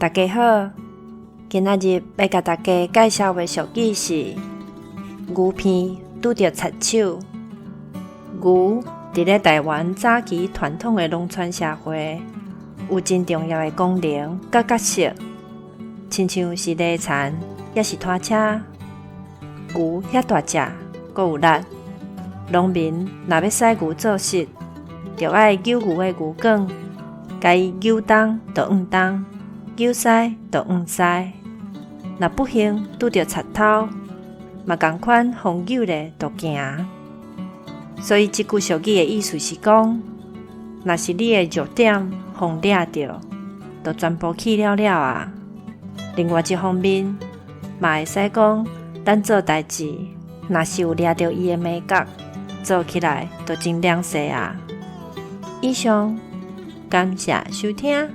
大家好，今仔日欲共大家介紹的俗語是牛鼻拄著賊手。牛佇咧台灣早期傳統的農村社會，有真重要的功能佮角色，親像是犁田，抑是拖車。牛遐大隻，閣有力，農民若欲使牛做事，著愛扭牛的牛犅，共伊扭東就向東，扭西就向西。若不幸拄著賊偷，嘛仝款予扭咧就行。所以這句俗語的意思是講，若是你的弱點予掠著，就全部去了了啊。另外一方面，嘛會使講，咱做代誌，若是有掠著伊的眉角，做起來就真涼勢啊。以上，感謝收聽。